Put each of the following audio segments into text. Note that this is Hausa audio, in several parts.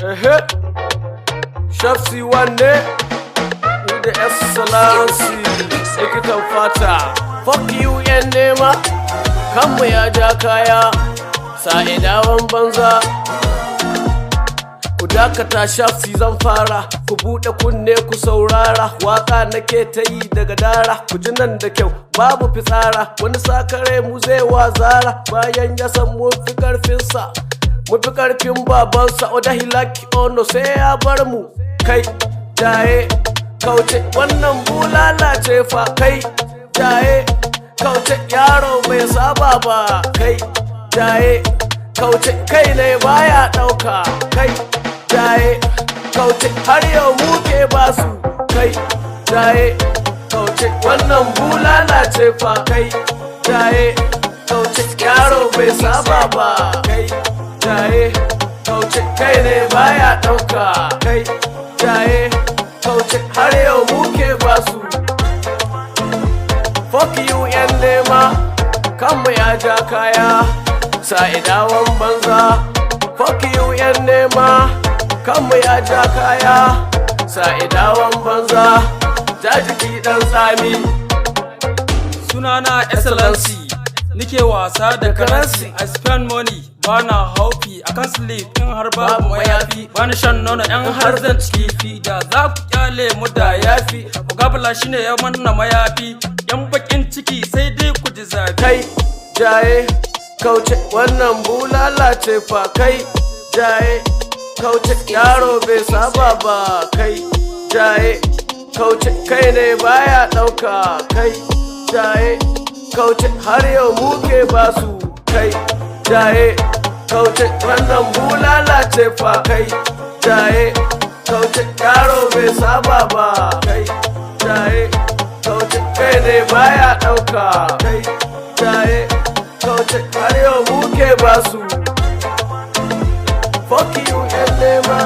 Ehe, Shafsi wanne with the excellency, likitan fata. Fuck you yan nema, kanmu ya ja kaya, sa'idawan banza. Ku dakata, Shafsi zan fara, ku buɗe kunne ku saurara, waka nake ta yi daga dara, ku ji nan da kyau, babu fitsara, wani sakare mu zai wazara, bayan ya san mun fi karfinsa, mun fi karfin babansa, odahilaki ono sai ya bar mu. Kai, jaye, kauce, wannan bulala ce fa. Kai, jaye, kauce, yaro bai saba ba. Kai, jaye, kauce, kai ne baya ɗauka. Kai, jaye, kauce, har yau muke basu. Kai, jaye, kauce, wannan bulala ce fa. Kai, jaye, kauce, yaro bai saba ba. Kai, jaye, kauce, kai ne baya ɗauka. Kai, jaye, kauce, har yau muke basu. Fuck you yan nema, kanmu ya ja kaya, sa'idawan banza. Fuck you yan nema, kanmu ya ja kaya, sa'idawan banza. Jajiki dan tsami. Sunana Excellency, nike wasa da currency. I spend money, bana haufi. I can sleep in har babu mayafi. Bani shan nono yan har zan ci kifi. Da za ku kyale mu da yafi. Mugabala shine ya manna mayafi. Yan bakin ciki sai dai ku ji zafi. Kai, jaye, kauce, wannan bulala ce fa. Kai, jaye, kauce, yaro bai saba ba. Kai, jaye, kauce, kai ne baya ɗauka. Kai, jaye, kauce, har yau muke basu. Kai, jaye, kauce, wannan bulala ce fa. Kai, jaye, kauce, yaro bai saba ba. Kai, jaye, kauce, kai ne baya ɗauka. Kai, jaye, kauce, har yau muke basu. Fuck you yan nema,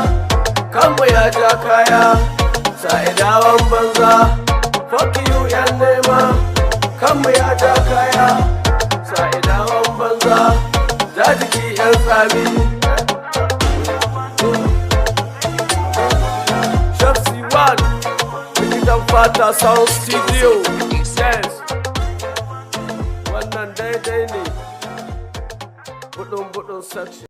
kanmu ya ja kaya, sa'idawan banza. Fuck you yan nema, kanmu ya ja kaya, sa'idawan banza. Jajiki yan tsami. Shafsi One, likitan fata, sound studio. Yes, wannan daidai ne, budun budun section.